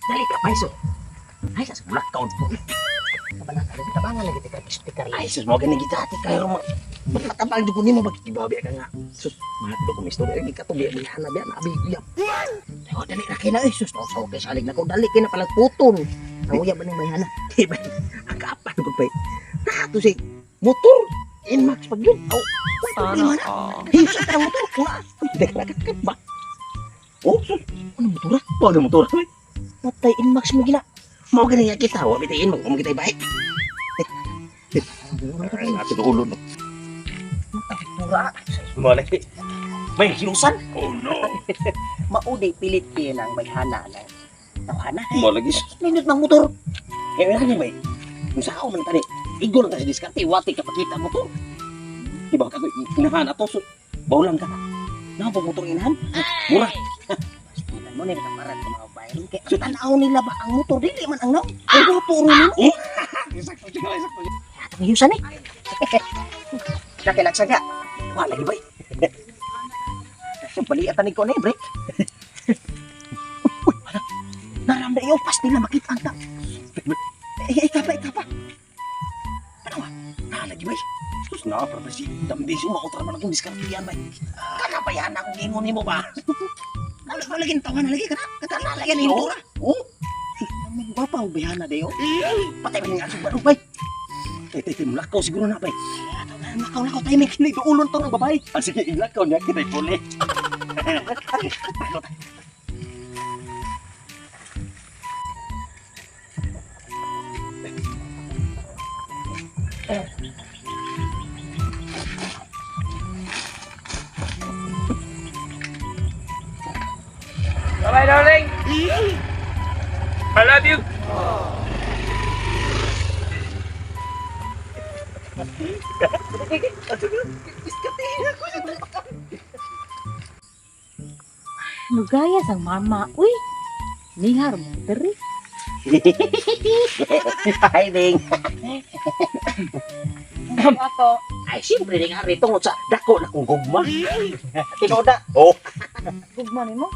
Dali ka paiso. Ay sa mulakaw mo. Tabangan lagi tika sticker. Ay sus mo gani kita ati kayo mo. Matabang jud ko nimo bagkibabi ka nga. Sus, mahadlok ko mistorya ay kato biya biya na biya na abi uyab. Oh, dali ra kay na eh. Sus, no, okay salig na ko dali kay na palang putol. Ang uyab ba ning bayhana? Di ba? Ang kapan ko pa. Nato si motor Inmax pag yun. Oh, wait, problema na. Hiusan ka ng motor. Una. Dek na ka ba? Oh, sus. Ano motor? Wag ang motor. Matay Inmax mo gina. Mao gani nga kita, wa bitay Inmax, mo kitay bike. Ay, ato ulo no. Pura. Mo lagi. May hiusan. Oh no. Maudi pilit kay nang bayhana na. Tawhana. Mo lagi. Nindot ng motor. Kaya wala niya ba eh. Kung sa ako man tani, igo lang ka sa diskarte, wati ka pakita mo to. Di ba ka inahan ato, so, bawlan ka. Napo motor inahan? Mura. Bastilan mo ni nakaparat sa mga bayan. Kay ang tanaw nila ba ang motor dili man ang naong. Ang gwapo ro nimo. Sakto siya, sakto siya. Atong hiusan eh. Laki laksaga. Wala lagi ba eh. Sa bali at ko na eh, break. Uy, wala. Naramda iyo, pas nila makita ang tao. Eh, ika pa, ika pa. Ano ah? Ah, lagi ba eh. Sus na, para si Dambi, sumautra man akong diskarte yan ba eh. Kakabayan akong ingon nimo ba? Wala, wala lagi tawa na lagi ka na. Katana lagi ni motor. Oh, Ang gwapa ang bayhana dayo. patay ba nga asong bay? Tay, tay, tay, mulakaw siguro na bay. Nakaw nakaw timing kini duulon to ng babae. Ah, sige, ilakaw niya, kita'y puli. Bye-bye, darling. I love you. Nugaya sang mama. Uy, nihar mo diri. Hi, Ding. Ato. Ay, siyempre, ding hari tungod sa dako na kong gugma. Tinoda. Oh, Gugma nimo.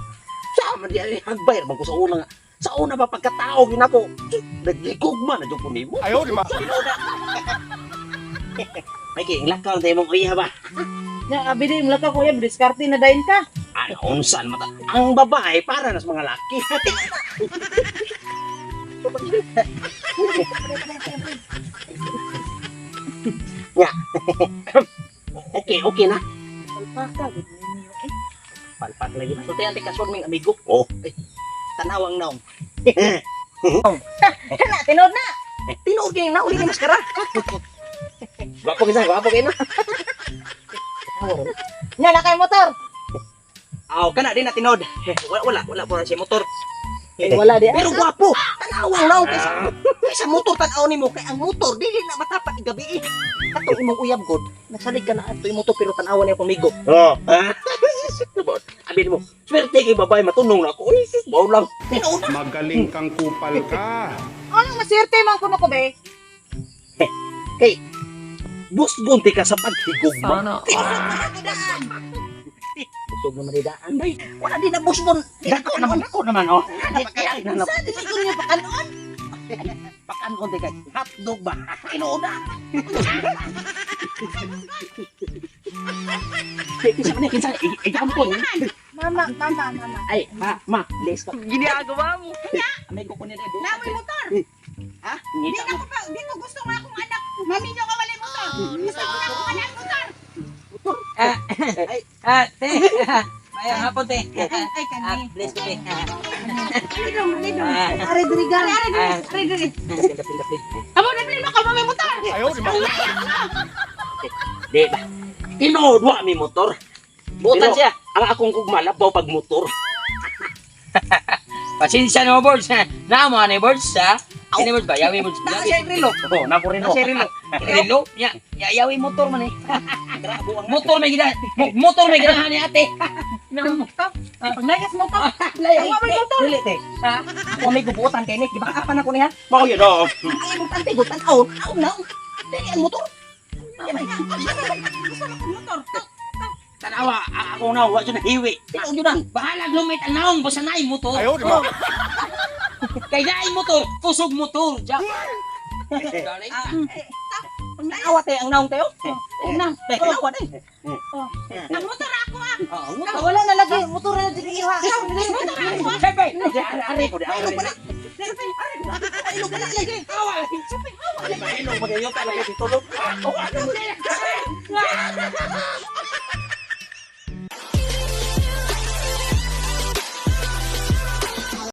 sama di ay hagbayar man ko sa una nga. Sa una ba pagkatao yun ako, nagigugma na jud ko nimo. Ayaw, di ba? May kay lakaw tayo mong uya ba? Nya abi di mlaka kuya diskarte na dayon ka. Ano unsan mata? Ang babae para nas mga laki. Nga. Okay, okay na. Palpaka gid ninyo eh. Palpak lagi. Sulti ante kasod ming amigo. Oh. Ay, tanawang naong. Kana tinuod na. Tinuod kay naong ni maskara. Gwapo kita, gwapo kayo na. Nya na kay motor. Aw, kana din na tinod. Wala wala wala po na siya motor. Eh, wala di. Pero gwapo. Tanawang naong kaysa kaysa motor tanaw nimo kay ang motor dili na matapat gabi eh. Kato imong uyab god. Nagsalig ka na ato imong motor pero tanawan niya akong migo. Oh. Abi mo, swerte kay babae matunong na ako. Uy, sus, baw lang. Tinuod na. Magaling kang kupal ka. Anong maswerte man kuno ko be? Kay busgon ti ka sa paghigugma. Busog naman di daan bay. Wala din na busbon. Dako naman, dako naman oh. Kaya na na Sa dili ko niyo pakanon. pakan ko kay hotdog ba. Tinuod na. Kinsa man ni kinsa igampon. Mama, mama, mama. Ay, ma, ma, les ko. Ginagawa mo. Amigo ko ni Rebo. Namoy motor. Ha? Di na ko pa, di ko gusto nga akong anak. Maminyo ka walay motor. Gusto ko na akong anak motor. Ah, te. Mayang hapon, te. Ay, ay Ah, kani. bless ko, te. Diri dong, Ah. Are diri ga. Are diri, are diri. Dapin, dapin, dapin. Amo na plano ka mo may motor. Ayaw, di ba? Di ba? Tinuod wa mi motor. Butan Pero, siya. Ang akong gugma labaw pag motor. Pasensya na mo, boards. Namo, ano, boards, ha? Ini boards ba? Yawi boards. Na siya relo. Oh, nako rin Na oh. siya relo. Relo. Ya, ya, yawi motor man eh. Grabo ang Motor may gina. Motor may ginahan ni ate. Namo. Paglayas mo ka. Ay, Wa may motor. Dili te. Ha? Ako may gubutan kay ni, di ba kapan ako niya? Mao yun oh. Ang imong tante go tan-aw, aw na. Dili ang motor. Gusto na akong motor. Tanawa, ako na wa jud hiwi. Tinuod yun na. Bahala lumit ang naong basta na motor. Ayaw, di ba? Kay naay motor, kusog motor, Jack. Galing. Awa te ang naong tayo. Na. Te, awa te. Ang motor ako ah. Ah, ang motor. Wala na lagi, motor na dili ha. Motor ako ah. Siyempre, Ari ko, ari. Ay, lagi. awa. Ay, no, magayo talaga dito. No? Ano mo na?